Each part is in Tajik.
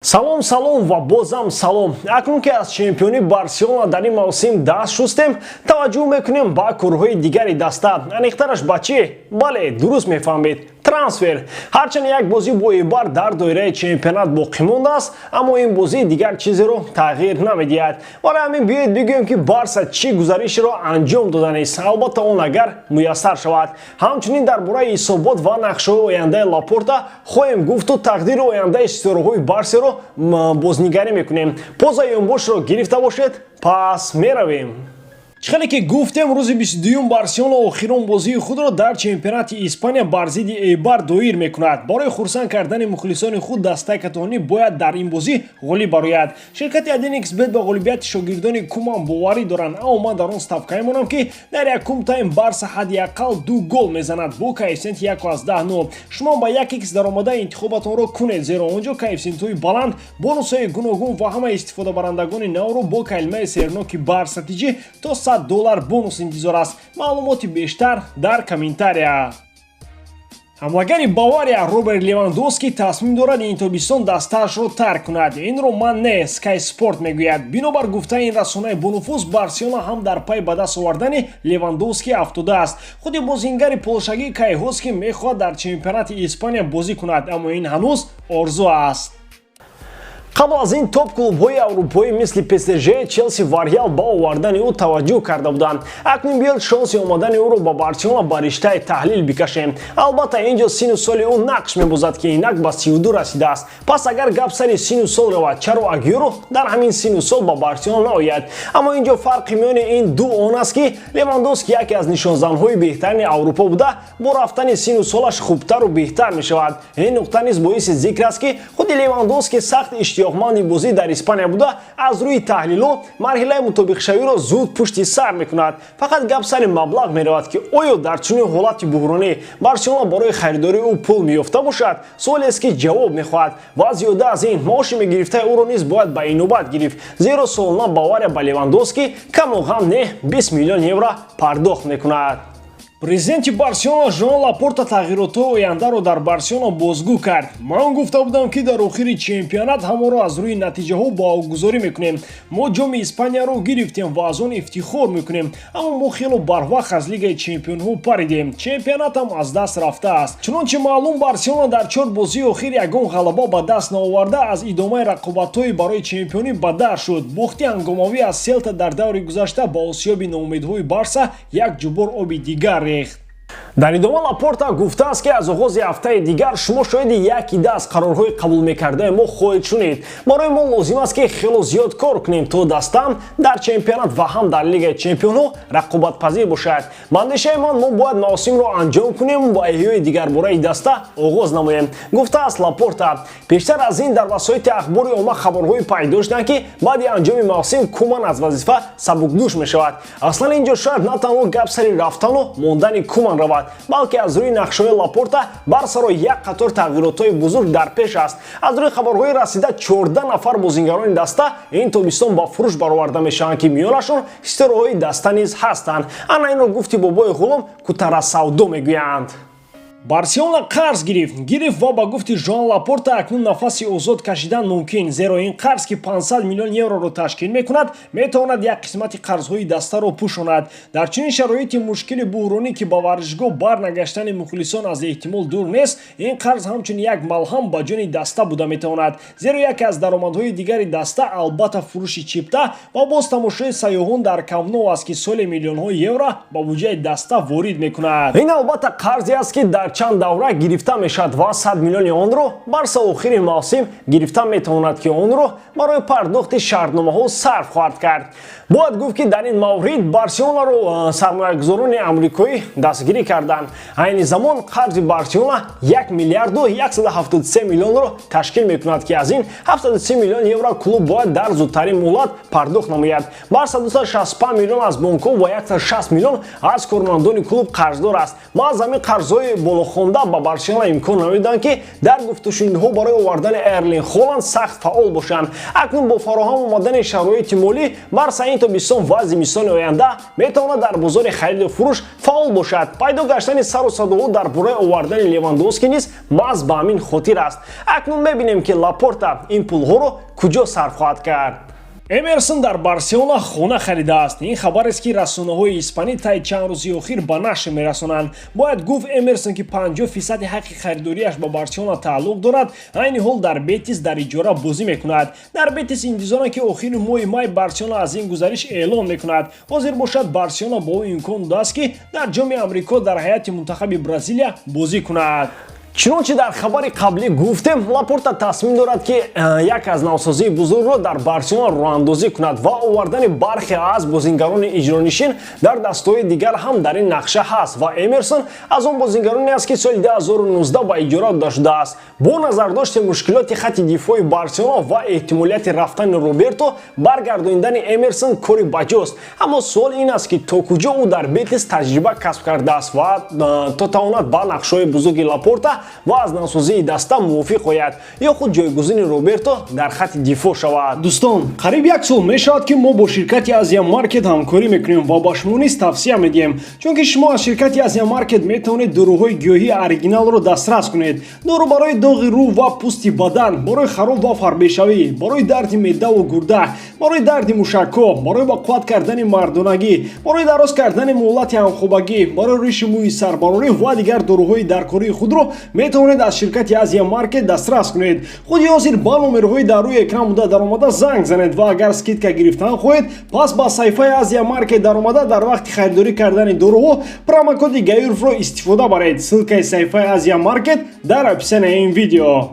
Салом, салом ва бозам салом. Акнун ки аз чемпиони Барселона дар ин мавсим даст шустем, таваҷҷӯҳ мекунем ба корҳои дигари даста. Аниқтараш ба чӣ? Бале, дуруст мефаҳмед, трансфер. Ҳарчанд як бозӣ бо Эйбар дар доираи чемпионат боқӣ мондааст, аммо ин бозӣ дигар чизеро тағйир намедиҳад. Барои ҳамин биёед бигӯем, ки Барса чӣ гузаришеро анҷом доданист, албатта он агар муяссар шавад. Ҳамчунин дар бораи ҳисобот ва нақшаҳои ояндаи Лапорта хоҳем гуфту тақдири ояндаи ситораҳои Барсеро бознигарӣ мекунем. Позаи ёнбошро гирифта бошед, пас меравем. Чӣ хеле ки гуфтем, рӯзи 22-юм Барселона охирон бозии худро дар чемпионати Испания бар зидди Эйбар доир мекунад. Барои хурсанд кардани мухлисони худ дастаи каталонӣ бояд дар ин бозӣ ғолиб барояд. Ширкати 1xBet ба ғолибияти шогирдони Куман боварӣ доранд, аммо ман дар он ставкае монам, ки дар якум тайм Барса ҳадди ақал ду гол мезанад бо коэффисиенти 1,9. Шумо ба 1x даромада интихобатонро кунед, зеро он ҷо коэффисиентҳои баланд, бонусҳои гуногун ва ҳама истифодабарандагони навро бо калимаи серноки Барса тиҷи то $100 бонус интизор аст. Маълумоти бештар дар комментария. Ҳамлагари Бавария Роберт Левандовский тасмим дорад ин тобистон дастаашро тарк кунад. Инро ман не, Sky Sport мегӯяд. Бинобар гуфтаи ин расонаи бонуфуз, Барселона ҳам дар пай ба даст овардани Левандовский афтодааст. Худи бозингари полшагӣ кайҳост, ки мехоҳад дар чемпионати Испания бозӣ кунад, аммо ин ҳанӯз орзу аст. Қабл аз ин топ клубҳои аврупоӣ мисли ПСЖ, Челси ва Реал ба овардани ӯ таваҷҷӯҳ карда буданд. Акнун биёд шонси омадани ӯро ба Барселона ба риштаи таҳлил бикашем. Албатта, ин ҷо сину соли ӯ нақш мебозад, ки инак ба 32 расидааст. Пас агар гап сари сину сол равад, чаро Агюро дар ҳамин сину сол ба Барселона наояд? Аммо ин ҷо фарқи миёни ин ду он аст, ки Левандовски яке аз нишонзанҳои беҳтарини Аврупо буда, бо рафтани сину солаш хубтару беҳтар мешавад. Ин нуқта низ боиси зикр аст, ки худи Левандовски сахт иштиёқманди бозӣ дар Испания буда, аз рӯи таҳлилҳо марҳилаи мутобиқшавиро зуд пушти сар мекунад. Фақат гап сари маблағ меравад, ки оё дар чунин ҳолати буҳронӣ Барселона барои харидории ӯ пул меёфта бошад? Суолест, ки ҷавоб мехоҳад. Ва зиёда аз ин, маоши мегирифтаи ӯро низ бояд ба инобат гирифт, зеро солона Бавария ба Левандовски каму ғам не 20 миллион евро пардохт мекунад. Президенти Барселона Жоан Лапорта тағйиротҳои ояндаро дар Барселона бозгӯ кард. Ман гуфта будам, ки дар охири чемпионат ҳамаро аз рӯи натиҷаҳо баҳогузорӣ мекунем. Мо ҷоми Испанияро гирифтем ва аз он ифтихор мекунем, аммо мо хело барвақт аз Лигаи чемпионҳо паридем. Чемпионатам аз даст рафтааст. Чунончи маълум, Барселона дар чор бозии охир ягон ғалаба ба даст наоварда, аз идомаи рақобатҳои барои чемпионӣ ба дар шуд. Бохти ҳангомавӣ аз Селта дар даври гузашта ба осиёби ноумедҳои Барса як ҷубор оби дигар рехт. Дар идома Лапорта гуфтааст, ки аз оғози ҳафтаи дигар шумо шоҳиди якида аз қарорҳои қабулмекардаи мо хоҳед шунид. Барои мо лозим аст, ки хело зиёд кор кунем, то дастам дар чемпионат ва ҳам дар Лигаи чемпионҳо рақобатпазир бошад. Ба андешаи ман, мо бояд мавсимро анҷом кунем ва эҳёи дигарбораи даста оғоз намоем, гуфтааст Лапорта. Пештар аз ин дар васоити ахбори омма хабарҳое пайдо шуданд, ки баъди анҷоми мавсим Куман аз вазифа сабукдӯш мешавад. Аслан ин ҷо шояд на танҳо гап сари рафтану мондани Куман равад, балки аз рӯи нақшаҳои Лапорта Барсаро як қатор тағйиротҳои бузург дар пеш аст. Аз рӯи хабарҳои расида, 14 нафар бозингарони даста ин тобистон ба фурӯш бароварда мешаванд, ки миёнашон ситораҳои даста низ ҳастанд. Ана инро гуфти бобои ғулом кутарасавдо мегӯянд. Барселона қарз гирифт ва ба гуфти Жоан Лапорта акнун нафаси озод кашидан мумкин, зеро ин қарз, ки 500 миллион евроро ташкил мекунад, метавонад як қисмати қарзҳои дастаро пӯшонад. Дар чунин шароити мушкили буҳронӣ, ки ба варзишгоҳ барнагаштани мухлисон аз эҳтимол дур нест, ин қарз ҳамчун як малҳам ба ҷони даста буда метавонад, зеро яке аз даромадҳои дигари даста албатта фурӯши чипта ва боз тамошои сайёҳон дар Камп Ноу аст, ки соли миллионҳои евро ба буҷаи даста ворид мекунад. Ин албатта қарзе аст, ки дар чанд давра гирифта мешавад ва 100 миллиони онро Барса охири мавсим гирифта метавонад, ки онро барои пардохти шартномаҳо сарф хоҳад кард. Бояд гуфт, ки дар ин маврид Барселонаро сармоягузорони амрикоӣ дастгирӣ карданд. Айни замон қарзи Барселона 1 миллиарду 173 миллионро ташкил мекунад, ки аз ин 73 миллион евро клуб бояд дар зудтарин муҳлат пардохт намояд. Барса 265 миллион аз бонкҳо ва 160 миллион аз кормандони клуб қарздор аст. Маҳз ҳамин қарзҳои болохона нохонда ба Барселона имкон намедоданд, ки дар гуфтушунидҳо барои овардани Эрлин Холанд сахт фаъол бошанд. Акнун бо фароҳам омадани шароити молӣ Барса ин тобистон ва зимистони оянда метавонад дар бозори хариду фурӯш фаъол бошад. Пайдо гаштани сару садоҳо дар бораи овардани Левандовски низ маҳз ба ҳамин хотир аст. Акнун мебинем, ки Лапорта ин пулҳоро куҷо сарф хоҳад кард. Эмерсон дар Барселона хона харидааст. Ин хабарест, ки расонаҳои испанӣ таи чанд рӯзи охир ба нашр мерасонанд. Бояд гуфт, Эмерсон, ки 50 фисади ҳаққи харидориаш ба Барселона тааллуқ дорад, айни ҳол дар Бетис дар иҷора бозӣ мекунад. Дар Бетис интизоранд, ки охири моҳи май Барселона аз ин гузариш эълон мекунад. Ҳозир бошад, Барселона ба ӯ имкон додааст, ки дар Ҷоми Амрико дар ҳайати мунтахаби Бразилия бозӣ кунад. Чунончи дар хабари қаблӣ гуфтем, Лапорта тасмим дорад, ки як аз навсозии бузургро дар Барселона роҳандозӣ кунад ва овардани бархе аз бозингарони иҷронишин дар дастҳои дигар ҳам дар ин нақша ҳаст ва Эмерсон аз он бозингароне аст, ки соли 2019 ба иҷора дода шудааст. Бо назардошти мушкилоти хатти дифои Барселона ва эҳтимолияти рафтани Роберто, баргардонидани Эмерсон кори баҷост. Аммо суол ин аст, ки то куҷо ӯ дар Бетис таҷриба касб кардааст ва то тавонад ба нақшҳои бузурги Лапорта ва аз навсозии даста мувофиқ ояд ё худ ҷойгузини Роберто дар хатти дифоъ шавад. Дӯстон, қариб як сол мешавад, ки мо бо ширкати Азия Маркет ҳамкорӣ мекунем ва ба шумо низ тавсия медиҳем, чунки шумо аз ширкати Азия Маркет метавонед доруҳои гиёҳии оригиналро дастрас кунед: дору барои доғи рӯ ва пӯсти бадан, барои хароб ва фарбешавӣ, барои дарди меъдаву гурда, барои дарди мушакҳо, барои ба қувват кардани мардонагӣ, барои дароз кардани муҳлати ҳамхобагӣ, барои риши мӯи сарбарорӣ ва дигар доруҳои даркории худро метавонед аз ширкати Азия Маркет дастрас кунед. Худи ҳозир ба номерҳои дар рӯи экран буда даромада занг занед ва агар скидка гирифтан хоҳед, пас ба саҳифаи Азия Маркет даромада, дар вақти харидорӣ кардани доруҳо промокоди Гаюровро истифода баред. Ссылкаи саҳифаи Азия Маркет дар описанияи ин видео.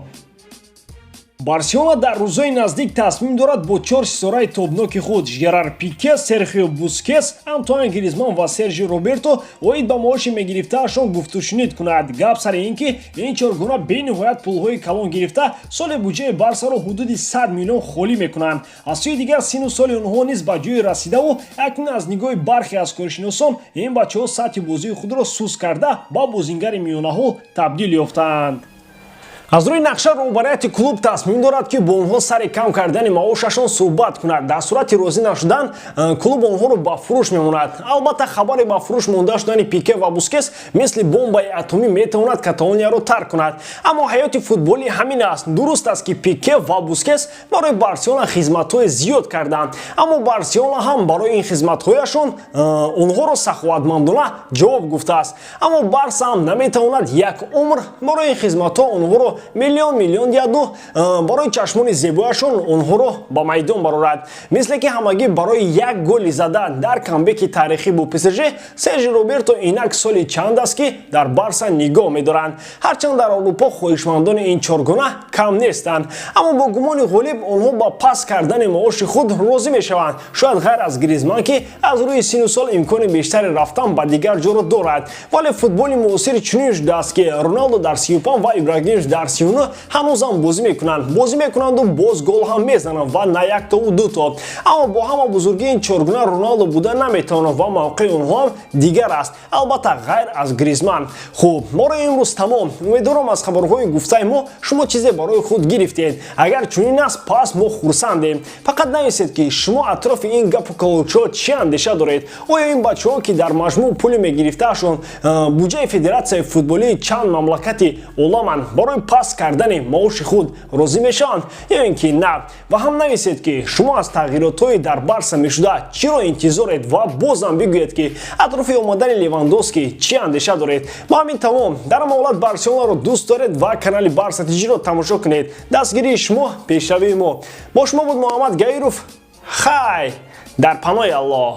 Барселона дар рӯзҳои наздик тасмим дорад бо чор ситораи тобноки худ, Жерар Пике, Серхио Бускес, Антуан Гризман ва Сержи Роберто, оид ба маоши мегирифтаашон гуфтушунид кунад. Гап сари ин, ки ин чоргуна бениҳоят пулҳои калон гирифта, соли буҷаи Барсаро ҳудуди 100 миллион холӣ мекунанд. Аз сӯи дигар, сину соли онҳо низ ба ҷое расидаву акнун аз нигоҳи бархе аз коршиносон ин бачаҳо сатҳи бозии худро суст карда, ба бозингари миёнаҳол табдил ёфтаанд. Аз рӯи нақша, роҳбарияти клуб тасмим дорад, ки бо онҳо сари кам кардани маошашон суҳбат кунад. Дар сурати розӣ нашудан, клуб онҳоро ба фурӯш мемонад. Албатта, хабари ба фурӯш монда шудани Пике ва Бускес мисли бомбаи атомӣ метавонад Каталонияро тарк кунад, аммо ҳаёти футболӣ ҳамин аст. Дуруст аст, ки Пике ва Бускес барои Барселона хизматҳои зиёд карданд, аммо Барселона ҳам барои ин хизматҳояшон онҳоро саховатмандона ҷавоб гуфтааст. Аммо Барса ҳам наметавонад як умр барои ин хизматҳо онҳоро миллион миллион диҳаду барои чашмони зебояшон онҳоро ба майдон барорад. Мисле ки ҳамагӣ барои як голи зада дар камбеки таърихӣ бо ПСЖ Сержи Роберто инак соли чанд аст, ки дар Барса нигоҳ медоранд. Ҳарчанд дар Аврупо хоҳишмандони ин чоргуна кам нестанд, аммо бо гумони ғолиб онҳо ба паст кардани маоши худ розӣ мешаванд, шояд ғайр аз Гризман, ки аз рӯи сину сол имкони бештари рафтан ба дигар ҷоро дорад. Вале футболи муосир чунин шудааст, ки Роналдо дар 35 ва Ибрагимович дар 39 ҳанӯзам бозӣ мекунанд, бозӣ мекунанду боз гол ҳам мезананд ва на яктову дуто. Аммо бо ҳама бузургии ин чоргуна Роналдо буда наметавонад ва мавқеи онҳо ҳам дигар аст, албатта, ғайр аз Гризман. Хуб, моро имрӯз тамом. Умедворам, аз хабарҳои гуфтаи мо шумо чизе барои худ гирифтед. Агар чунин аст, пас мо хурсандем. Фақат нависед, ки шумо атрофи ин гапу калочҳо чӣ андеша доред. Оё ин бачаҳо, ки дар маҷмӯъ пули мегирифтаашон буҷаи федератсияи футболии чанд мамлакати оламанд, барои паст кардани маоши худ розӣ мешаванд ё ин ки на? Ва ҳам нависед, ки шумо аз тағйиротҳои дар Барса мешуда чиро интизоред ва бозам бигӯед, ки атрофи омадани Левандовский чӣ андеша доред. Ба ҳамин тамом. Дар ҳама ҳолат Барселонаро дӯст доред ва канали Барса Тиҷиро тамошо кунед. Дастгирии шумо пешравии мо. Бо шумо буд Муҳаммад Гаиров. Хай, дар паноҳи Аллоҳ.